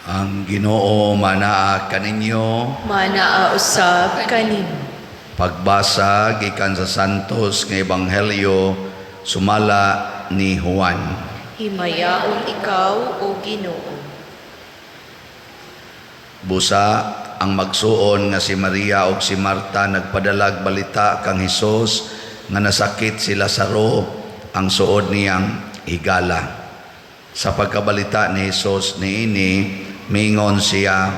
Ang Ginoo manaa kaninyo. Manaa usab kanimo. Pagbasa gikan sa Santos nga Ebanghelyo sumala ni Juan. Himayaon ikaw, O Ginoo. Busa ang magsuon nga si Maria ug si Marta nagpadalag balita kang Hesus nga nasakit si Lazaro, ang suod niyang higala. Sa pagkabalita ni Hesus niini, miingon siya,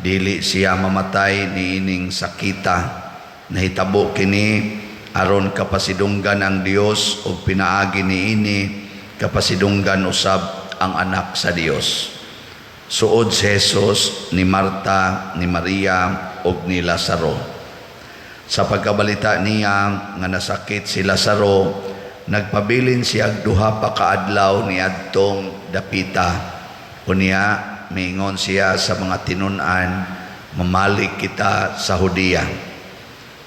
"Dili siya mamatay niining sakita. Nahitabo kini aron kapasidunggan ang Dios ug pinaagi niini kapasidunggan usab ang Anak sa Dios." Suod si Jesus ni Marta, ni Maria ug ni Lazaro. Sa pagkabalita niya nga nasakit si Lazaro, nagpabilin siya 2 pa kaadlaw niadtong dapita. Unya miingon siya sa mga tinun-an, "Mamalik kita sa Judea."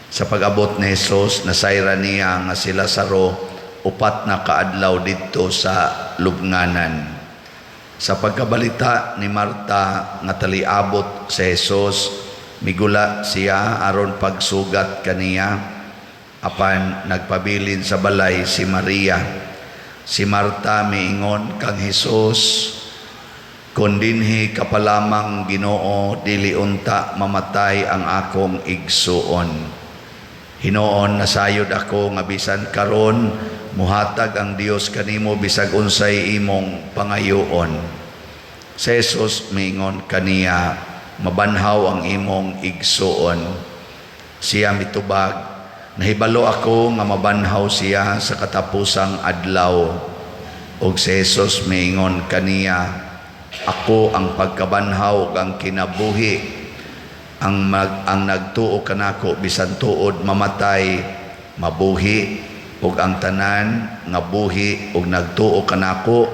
Sa pag-abot ni Jesus, nasayran niya nga si Lazaro 4 na kaadlaw didto sa lubnganan. Sa pagkabalita ni Marta nga taliabot si Jesus, migula siya aron pagsugat kaniya, apan nagpabilin sa balay si Maria. Si Marta miingon kang Jesus, "Kon dinhi ka pa lamang, Ginoo, dili unta mamatay ang akong igsuon. Hinuon, nasayod ako nga bisan karon muhatag ang Dios kanimo bisag unsay imong pangayoon." Si Jesus miingon kaniya, "Mabanhaw ang imong igsuon." Siya mitubag, "Nahibalo ako nga mabanhaw siya sa katapusang adlaw." Ug si Jesus miingon kaniya, "Ako ang pagkabanhaw ug ang kinabuhi. Ang nagtuo kanako, bisan tuod mamatay, mabuhi, ug ang tanan nga buhi ug nagtuo kanako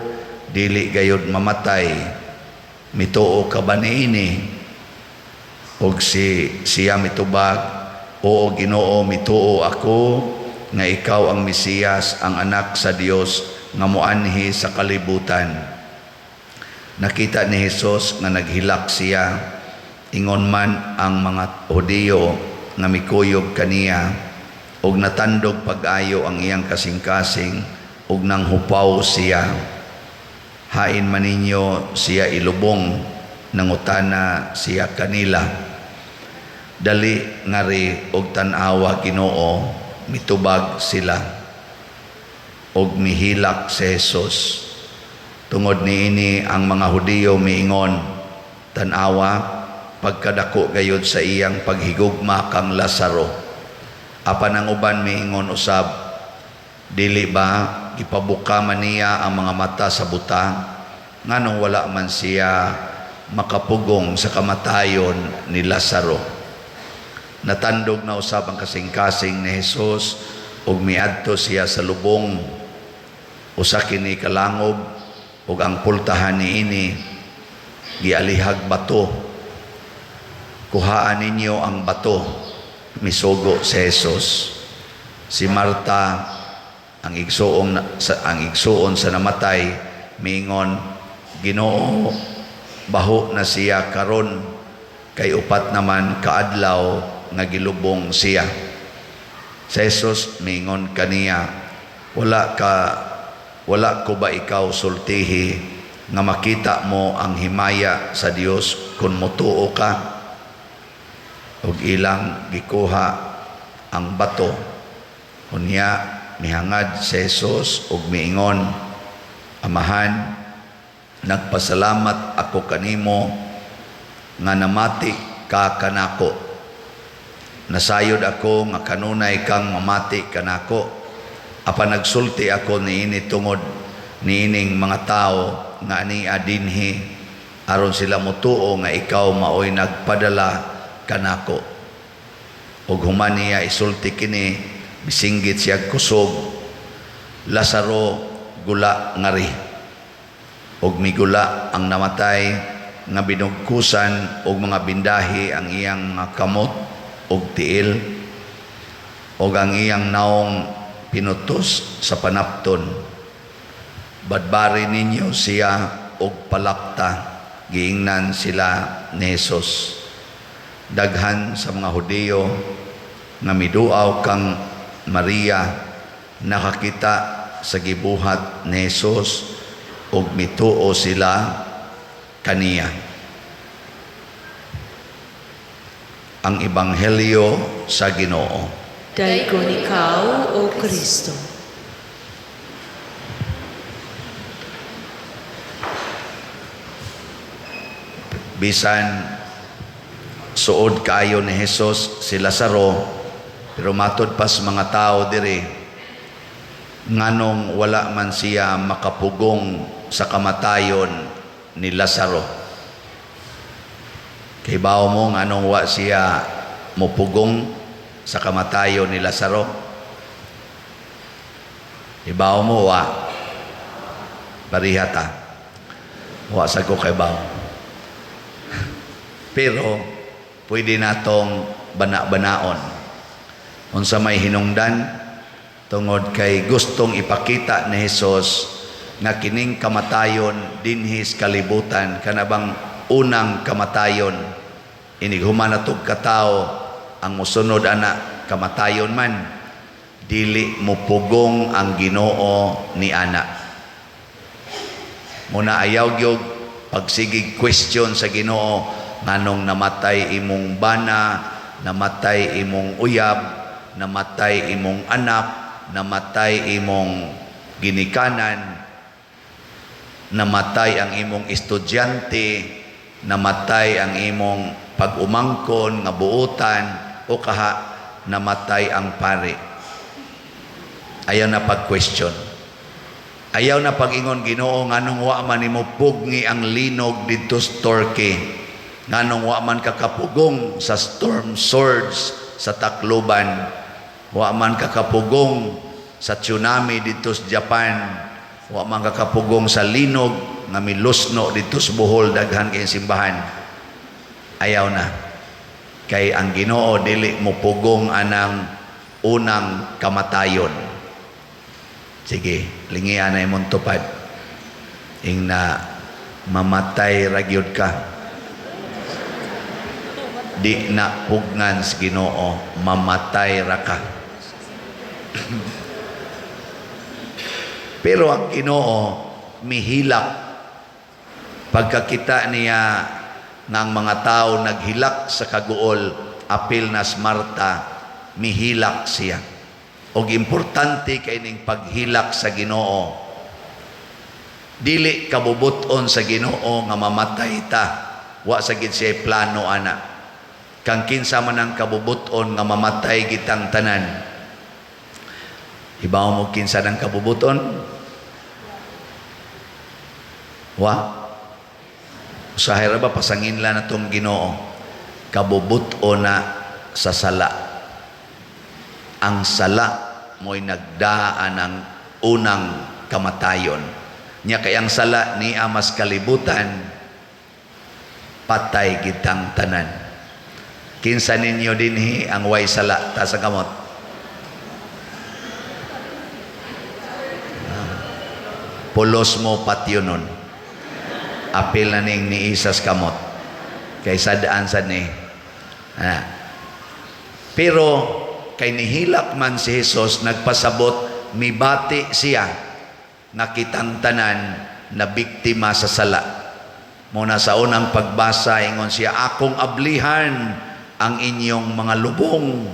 dili gayud mamatay. Mituo ka ba niini?" Ug siya mitubag, "Oo, Ginoo, mituo ako nga ikaw ang Mesiyas, ang Anak sa Dios nga moanhi sa kalibutan." Nakita ni Jesus nga naghilak siya, ingon man ang mga Hudiyo nga mikuyog kaniya, ug natandog pag-ayo ang iyang kasing-kasing ug nanghupaw siya. "Hain man ninyo siya ilubong?" nangutana siya kanila. "Dali ngari og tan-awa, Ginoo," mitubag sila. Og mihilak si Jesus. Tungod niini ang mga Hudiyo miingon, "Tan-awa pagkadako gayud sa iyang paghigugma kang Lazaro." Apan ang uban miingon usab, "Dili ba gipabuka man niya ang mga mata sa buta? Nganong wala man siya makapugong sa kamatayon ni Lazaro?" Natandog na usab ang kasing-kasing ni Jesus ug miadto siya sa lubong. Usa kini ka langob ug ang pultahan niini gialihag bato. "Kuhaan ninyo ang bato," misugo si Jesus. Si Marta, ang igsuon sa namatay, miingon, "Ginoo, baho na siya karon kay 4 naman kaadlaw nga gilubong siya." Si Jesus miingon kaniya, "Wala ko ba ikaw sultihi nga makita mo ang himaya sa Dios kung motuo ka?" Ug ilang gikuha ang bato. Unya mihangad si Jesus ug miingon, "Amahan, nagpasalamat ako kanimo nga namati ka kanako. Nasayod ako nga kanunay kang mamati kanako. Apan nagsulti ako niini tungod niining mga tao nga ania dinhi, aron sila motuo nga ikaw maoy nagpadala kanako." Ug human niya isulti kini, misinggit siya kusog, "Lazaro, gula ngari." Ug migula ang namatay nga binugkusan og mga bindahi ang iyang mga kamot ug tiil, ug ang iyang naong pinutos sa panapton. "Badbari ninyo siya og palakta," Giingnan sila ni Jesus. Daghan sa mga Hudiyo nga miduaw kang Maria nakakita sa gibuhat ni Jesus ug mituo sila kaniya. Ang Ebanghelyo sa Ginoo. Daygon ikaw, O Kristo. Bisan suod kaayo ni Jesus si Lazaro, pero matud pa sa mga tao diri, nganong wala man siya makapugong sa kamatayon ni Lazaro? Kay bawo mo nganong wa siya mupugong sa kamatayon ni Lazaro? Ibaw mo wa bariha ta. Wa sa ko kay bawo. Pero pwede natong bana-banaon. Unsa may hinungdan tungod kay gustong ipakita ni Hesus nga kining kamatayon dinhi sa kalibutan, kanabang unang kamatayon, inig human natog katawo ang mosunod ana kamatayon man, dili mupugong ang Ginoo ni ana. Muna ayaw gyud pagsigig question sa Ginoo nganong namatay imong bana, namatay imong uyab, namatay imong anak, namatay imong ginikanan, namatay ang imong estudyante, namatay ang imong pag-umangkon nga buotan, o kaha namatay ang pare. Ayaw na pag-question. Ayaw na pag-ingon, Ginoo, nganong wa man nimo pugni ang linog didto sa Turkey, nganong wa man kakapugong sa storm surge sa Tacloban, wa man kakapugong sa tsunami didto sa Japan, wa man kakapugong sa linog nga milusno didto sa Bohol, daghan kay simbahan. Ayaw na. Kay ang Ginoo dili mopugong anang unang kamatayon. Sige, lingian na imong tupad. Ing na mamatay ra gyud ka. Di na pugnan sa Ginoo, mamatay ra ka. Pero ang Ginoo mihilak. Pagkakita niya nga ang mga tao naghilak sa kaguol, apil na sa Marta, mihilak siya. Og importante kay ning paghilak sa Ginoo. Dili kabubuton sa Ginoo nga mamatay ta. Wa sa gid siya plano ana. Kang kinsa man ang kabubuton nga mamatay gitang tanan. Ibaw mo kinsa nang kabubuton? Wa? Usahay ra ba pasangin la na tong Ginoo? Kabubuton na sa sala. Ang sala mo'y nagdaan ang unang kamatayon. Nya kay ang sala niya mas kalibutan, patay gitang tanan. Kinsa ninyo dinhi ang way sala? Taas ang kamot. Pulos mo patyo nun. Apil na ning niisas kamot. Kay sadaan sa ni. Pero kay nihilak man si Jesus, nagpasabot, mibati siya nga kitang tanan na biktima sa sala. Muna sa unang pagbasa, ingon siya, akong ablihan ang inyong mga lubong.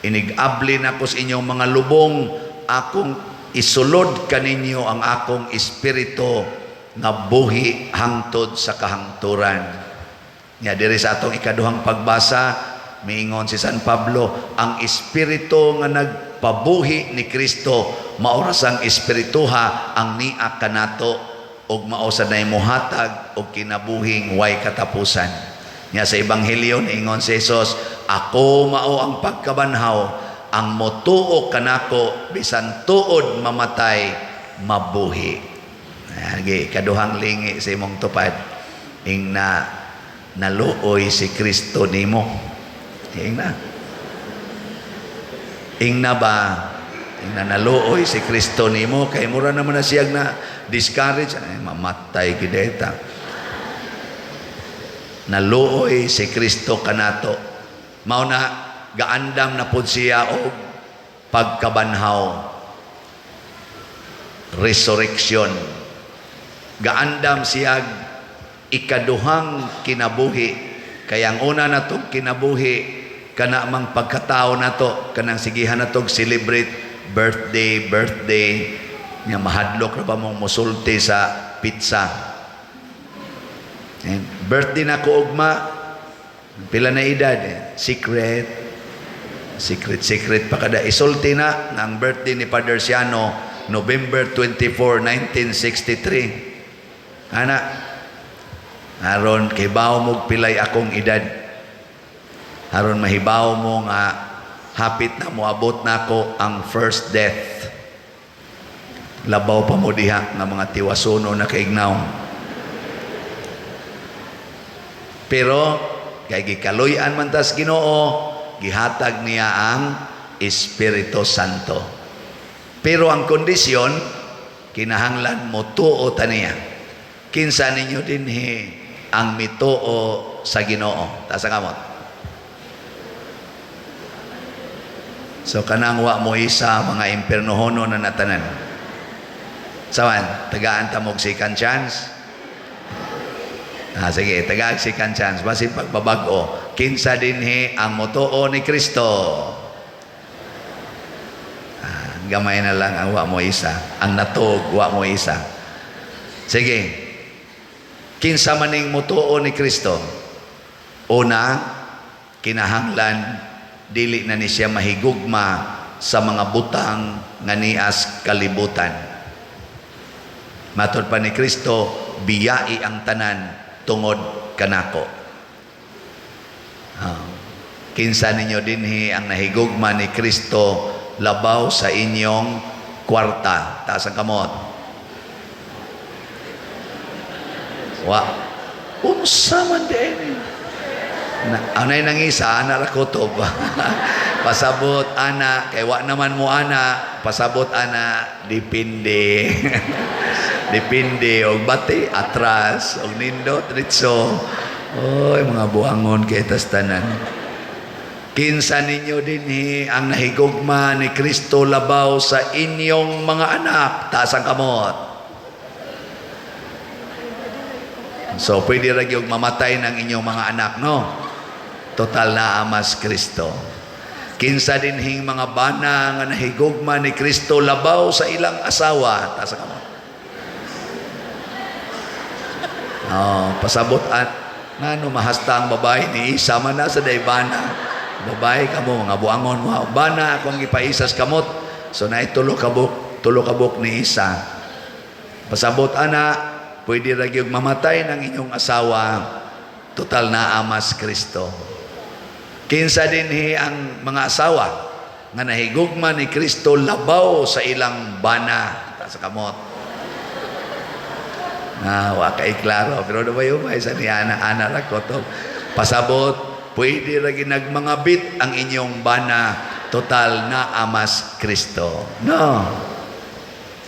Inig-abli na ko sa inyong mga lubong, akong isulod kaninyo ang akong espiritu nga buhi hangtod sa kahangturan. Nya diri sa atong ikaduhang pagbasa, miingon si San Pablo, ang espiritu nga nagpabuhi ni Kristo maoras ang espirituha ang nia kanato ug mao sad nay mohatag og kinabuhing way katapusan. Nya sa ebanghelyo niingon si Jesus, ako mao ang pagkabanhaw, ang motuo kanako bisan tuod mamatay mabuhi. Agi kaduhang lingi sa imong tupad, ing na naluoy si Kristo nimo. Ing na. Ing na ba? Ing na naluoy si Kristo nimo kay mura naman na siyag na discourage, ay mamatay gid eta. Naluoy si Kristo kanato. Mao na gaandam na pud siya og pagkabanhaw. Resurrection. Gaandam siya ikaduhang kinabuhi. Kaya ang una natong kinabuhi kana mang pagkatao nato, kanang sigihan natong celebrate birthday, birthday nya, mahadlok ra ba mong musulti sa pizza. And birthday na ko ugma, pila na edad eh? Secret, secret, secret pa kada isulti na nga ang birthday ni Father Siano, November 24, 1963. Ana, aron kay bawo mo pilay akong edad, aron mahibaw mo nga hapit na moabot na ako ang first death. Labaw pa mo diha nga mga tiwasuno na kaignaw. Pero kay gikaluy-an man tas Ginoo, gihatag niya ang Espiritu Santo. Pero ang kondisyon, kinahanglan mo tuo ta niya. Kinsa ninyo dinhi ang mituo sa Ginoo? Taas ang kamot. So kanang wa mo isa, mga impernohono na natanan. Sawan, tagaan ta mog second chance. Ah, sige, tagaan second chance. Basin pagbabag-o, kinsa dinhi ang motuo ni Kristo? Ah, gamay na lang ang wa mo isa. Ang natog, wa mo isa. Sige. Kinsa maning motuo ni Kristo? Una, kinahanglan dili na ni siya mahigugma sa mga butang nga nias kalibutan. Matod pa ni Kristo, biyai ang tanan tungod kanako. Ah. Kinsa ninyo dinhi ang nahigugma ni Kristo labaw sa inyong kwarta? Taas ang kamot. Wa. Unsa man din? Na, anay nang isa, ana ra kutob. Pasabot ana, kay wa naman mo ana, pasabot ana, depende. Depende og bati atras, og nindot ritso. Oy, mga buangon kay tas tanan. Kinsa ninyo dinhi ang nahigugma ni Kristo labaw sa inyong mga anak? Taas ang kamot. So pwede ra gyud mamatay ng inyong mga anak, no? Total na amas Kristo. Kinsa dinhing mga bana nga nahigugma ni Kristo labaw sa ilang asawa? Taas ang kamot. Oh, pasabot at ngano mahasta ang babae ni isa man na sa daybana. Babae kamo, mga buangon mo. Bana akong gipaisas kamot. So naay tulo ka buok ni isa. Pasabot ana, pwede ra gyud mamatay ng inyong asawa. Total na amas Kristo. Kinsa dinhi ang mga asawa nga nahigugma ni Kristo labaw sa ilang bana? Taas sa kamot. Ah, wa kay klaro, pero do ba sa niya ana, ana ra ko to. Pasabot, pwede ra ginagmangabit ang inyong bana, total na amas Kristo. No.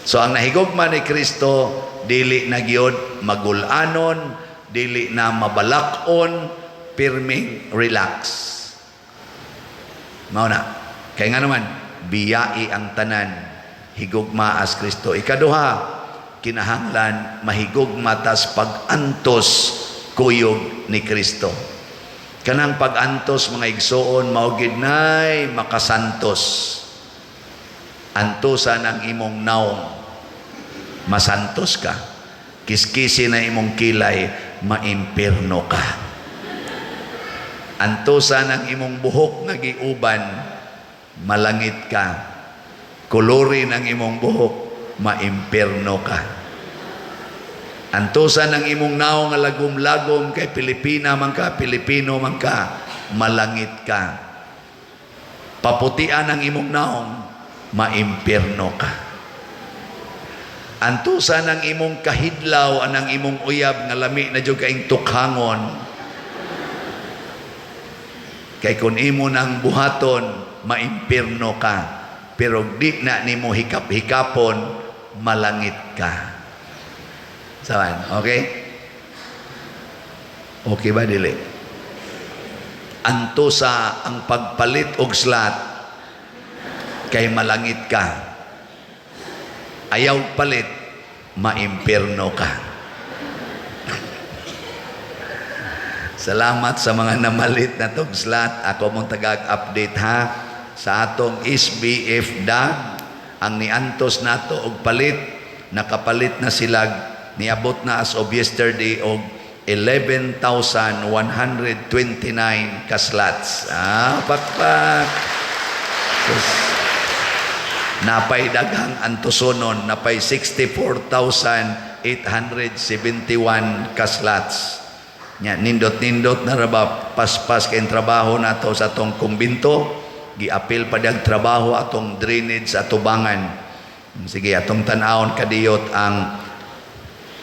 So ang nahigugma ni Kristo dili na gyud magulanon, dili na mabalak-on, pirming relax. Mao na. Kay nga naman, biyai ang tanan, higugma as Kristo. Ikaduha, kinahanglan mahigugma tas pag-antos kuyog ni Kristo. Kanang pag-antos mga igsoon, mao gid nay makasantos. Antosan ang imong naong, masantos ka. Kiskisi na imong kilay, maimpirno ka. Antosan ang imong buhok nga giuban, malangit ka. Kolorin ang imong buhok, maimpirno ka. Antosan ang imong naong nga lagom-lagom kay Pilipina man ka, Pilipino man ka, malangit ka. Paputian ang imong naong, maimpirno ka. Antusan ang imong kahidlaw anang imong uyab nga lami na jud kaing tukhangon. Kay kun imo nang buhaton, maimpirno ka. Pero di na nimo hikap-hikapon, malangit ka. Sawan, okay? Okay ba dili? Antosa ang pagpalit og slot kay malangit ka. Ayaw palit, maimpirno ka. Salamat sa mga namalit na tong slot. Ako mong tagag-update ha sa atong SBF DAG. Ang niantos nato og palit, nakapalit na sila, niabot na as of yesterday og 11,129 ka slots. Ah, pakpak. Sus. Napay daghang antusonon, napay 64,871 ka slots. Nya nindot-nindot na ra ba, paspas kay trabaho nato sa atong kumbinto, giapil pa dag trabaho atong drainage sa atubangan. Sige, atong tan-awon kadiyot ang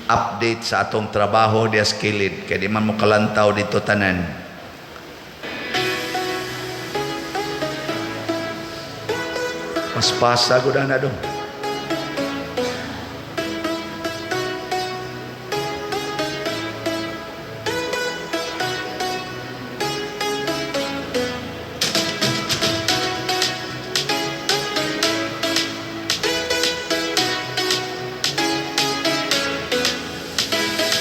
update sa atong trabaho dias kilid kay di man mo kalantaw dito tanan. Paspasa gud ana dong.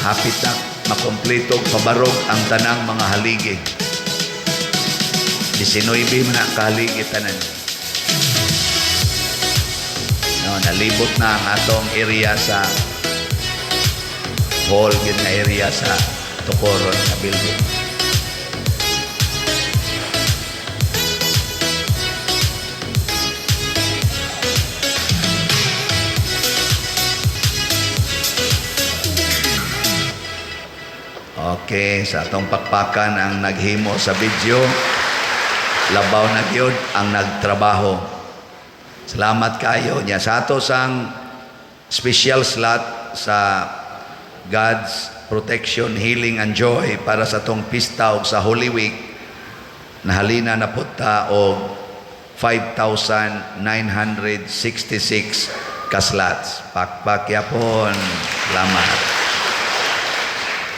Hapit na makompleto og pabarog ang tanang mga haligi. 19 man ang kahaligi tanan. No, nalibot na ang atong area sa hall, gid nga area sa Tocoron nga building. Okay, sa atong pakpakan ang naghimo sa video, labaw na gyud ang nagtrabaho. Salamat kayo niya sa ato sang special slot sa God's Protection, Healing and Joy para sa atong pista og sa Holy Week, nahalina na pud ta og 5,966 ka slots. Pakpak yapon. Salamat.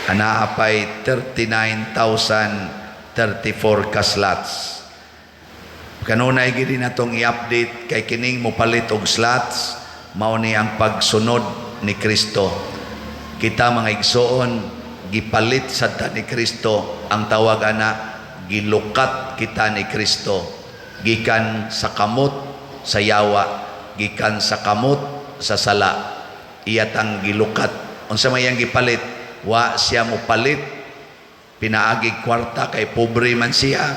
Anaa pay 39,034 ka slots. Kanunay gid natong i-update kay kining mopalit og slots, mao ni ang pagsunod ni Kristo. Kita mga igsoon, gipalit sad ta ni Kristo. Ang tawag ana, gilukat kita ni Kristo gikan sa kamot sa yawa, gikan sa kamot sa sala. Iyatang gilukat. Unsa may iyang gipalit? Wa siya mopalit pinaagi kwarta kay pobre man siya.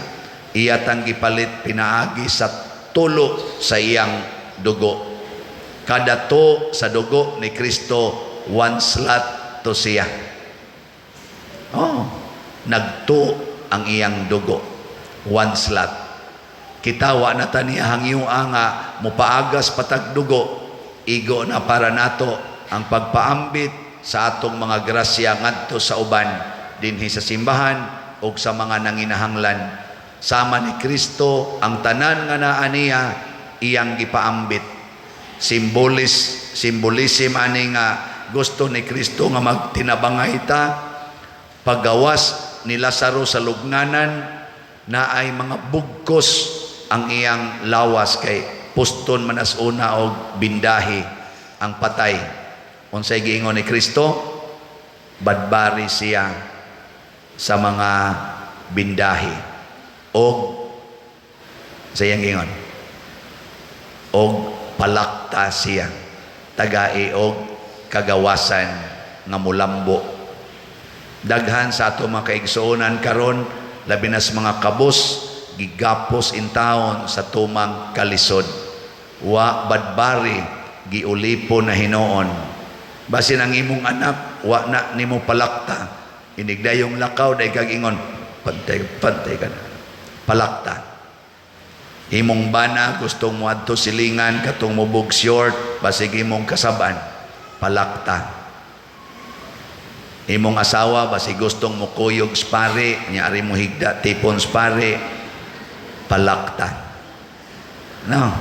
Iyatang gipalit pinaagi sa tulo sa iyang dugo. Kada to sa dugo ni Kristo, one slot to siya. Oh, nagto ang iyang dugo, one slot. Kita wa na ta niya hangyoa nga mopaagas patag dugo. Igo na para nato ang pagpaambit sa atong mga grasya ngadto sa uban dinhi sa simbahan ug sa mga nanginahanglan. Sama ni Kristo, ang tanan nga naa niya iyang gipaambit. Symbolism ani nga gusto ni Kristo nga magtinabangay ta. Paggawas ni Lazaro sa lubnganan, naay mga bugkos ang iyang lawas kay puston manas una og bindahi ang patay. Unsay giingon ni Kristo? Badbari siya sa mga bindahi og sa iyang giingon og palakta siya, tagai og kagawasan nga mulambo. Daghan sa ato mga kaigsuonan karon, labi na sa mga kabos, gigapos in taon sa tumang kalisod. Wa badbari, giulipon na hinuon. Basin ang imong anak wa na nimo palakta, inigdayong lakaw day kag ingon, "Pantay, pantay ka na." Palakta. Imong bana gustong moadto silingan katong mubog short, basig imong kasaban, palakta. Imong asawa basig gustong mukuyog spare, nya ari mo higda tipon spare, palakta. No.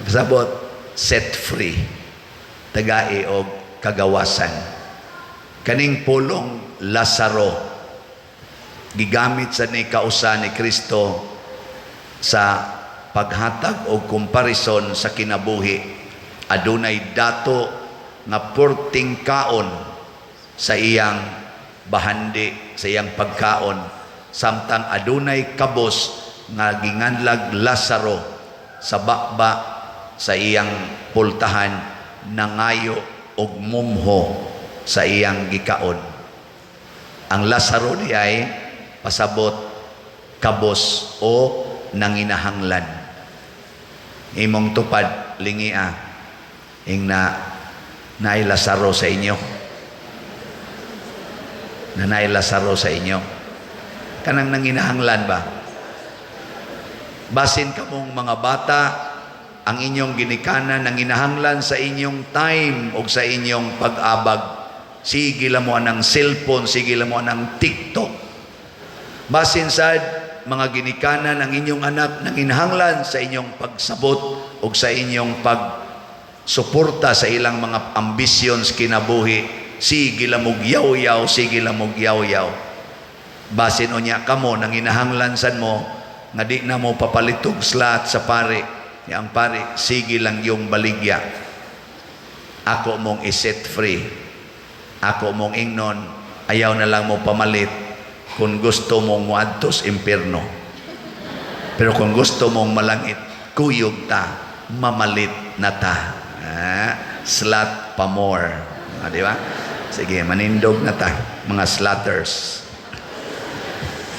Sabot, set free. Tagai og kagawasan. Kaning pulong Lazaro. Gigamit sa ni kausa ni Kristo sa paghatag og comparison sa kinabuhi. Adunay dato nga purting kaon sa iyang bahandi, sa iyang pagkaon, samtang adunay kabos nga ginganlag Lazaro sa baba sa iyang pultahan, nangayo og mumho sa iyang gikaon. Ang Lazaro di ay pasabot kabos o nanginahanglan. Imong tupad, lingia ingna naay Lazaro sa inyo, na naay Lazaro sa inyo, kanang nanginahanglan ba. Basin kamong mga bata, ang inyong ginikanan nanginahanglan sa inyong time o sa inyong pag-abag. Sige lang mo ang cellphone, sige lang mo ang TikTok. Basin sad mga ginikanan, ang inyong anak nanginahanglan sa inyong pagsabot o sa inyong pagsuporta sa ilang mga ambisyon kinabuhi. Sige lang mog yaw-yaw, sige lang mog yaw-yaw. Basin unya kamo nanginahanglan sad mo nga di na mo papalitog slot sa pare. Ya, ang pare sige lang yung baligya. Ako mong i-set free. Ako mong ingnon, ayaw na lang mo pamalit kung gusto mong muadtos impierno. Pero kung gusto mong malangit, kuyog ta, mamalit na ta. Ah, slot pa more. Ah, di ba? Sige, manindog na ta, mga slotters.